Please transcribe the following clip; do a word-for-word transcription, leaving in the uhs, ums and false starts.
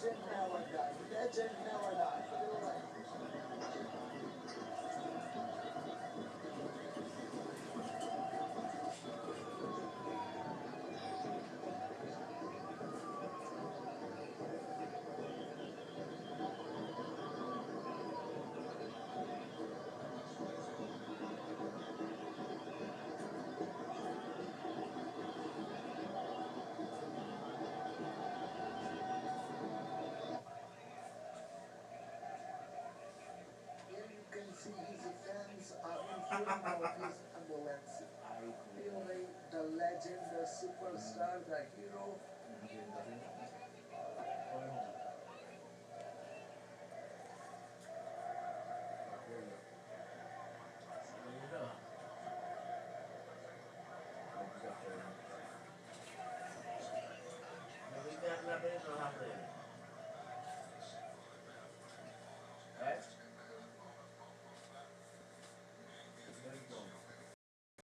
Legend never die. Legend never die. Here you can see his fans are in front of his ambulance. Really, the legend, the superstar, the hero.